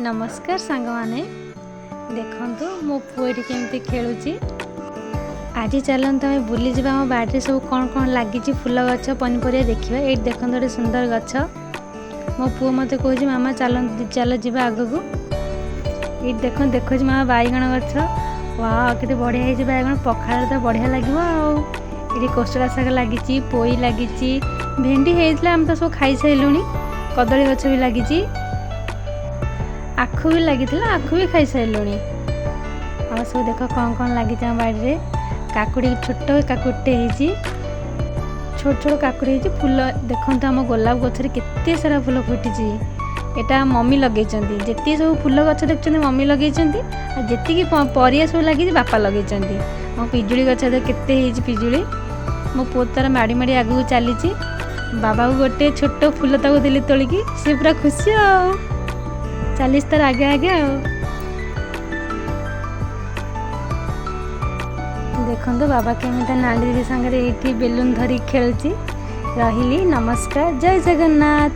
ନମସ୍କାର ସାଙ୍ଗମାନେ, ଦେଖନ୍ତୁ ମୋ ପୁଅ ଏଠି କେମିତି ଖେଳୁଛି। ଆଜି ଚାଲନ୍ତୁ ଆମେ ବୁଲିଯିବା, ଆମ ବାଡ଼ିରେ ସବୁ କ'ଣ କ'ଣ ଲାଗିଛି, ଫୁଲ ଗଛ, ପନିପରିବା ଦେଖିବା। ଏଇଠି ଦେଖନ୍ତୁ ଗୋଟେ ସୁନ୍ଦର ଗଛ। ମୋ ପୁଅ ମୋତେ କହୁଛି, ମାମା ଚାଲନ୍ତୁ, ଚାଲ ଯିବା ଆଗକୁ। ଏଇଠି ଦେଖନ୍ତୁ, ଦେଖୁଛି ମାମା ବାଇଗଣ ଗଛ। ୱା, କେତେ ବଢ଼ିଆ ହେଇଛି ବାଇଗଣ, ପଖାଳରେ ତ ବଢ଼ିଆ ଲାଗିବ। ଆଉ ଏଠି କୋଶଳା ଶାଗ ଲାଗିଛି, ପୋଇ ଲାଗିଛି, ଭେଣ୍ଡି ହେଇଥିଲା, ଆମେ ତ ସବୁ ଖାଇସାରିଲୁଣି। କଦଳୀ ଗଛ ବି ଲାଗିଛି, ଆଖୁ ବି ଲାଗିଥିଲା, ଆଖୁ ବି ଖାଇସାରିଲୁଣି। ଆଉ ସବୁ ଦେଖ କ'ଣ କ'ଣ ଲାଗିଛି ଆମ ବାଡ଼ିରେ। କାକୁଡ଼ି, ଛୋଟ କାକୁଡ଼ିଟେ ହେଇଛି, ଛୋଟ ଛୋଟ କାକୁଡ଼ି ହେଇଛି। ଫୁଲ ଦେଖନ୍ତୁ, ଆମ ଗୋଲାପ ଗଛରେ କେତେ ସାରା ଫୁଲ ଫୁଟିଛି। ଏଇଟା ମମି ଲଗେଇଛନ୍ତି। ଯେତିକି ସବୁ ଫୁଲ ଗଛ ଦେଖୁଛନ୍ତି, ମମି ଲଗେଇଛନ୍ତି। ଆଉ ଯେତିକି ପରିବା ସବୁ ଲାଗିଛି, ବାପା ଲଗେଇଛନ୍ତି। ଆମ ପିଜୁଳି ଗଛ କେତେ ହେଇଛି ପିଜୁଳି। ମୋ ପୁଅ ତାର ମାଡ଼ି ମାଡ଼ି ଆଗକୁ ଚାଲିଛି। ବାବାକୁ ଗୋଟେ ଛୋଟ ଫୁଲ ତାକୁ ଦେଲି ତୋଳିକି, ସେ ପୁରା ଖୁସି ଆଉ ଚାଲିଛି ତାର ଆଗେ ଆଗେ। ଆଉ ଦେଖନ୍ତୁ ବାବା କେମିତି ନାଣ୍ଡି ଦିଦି ସାଙ୍ଗରେ ଏଇଠି ବେଲୁନ ଧରିକି ଖେଳୁଛି। ରହିଲି, ନମସ୍କାର, ଜୟ ଜଗନ୍ନାଥ।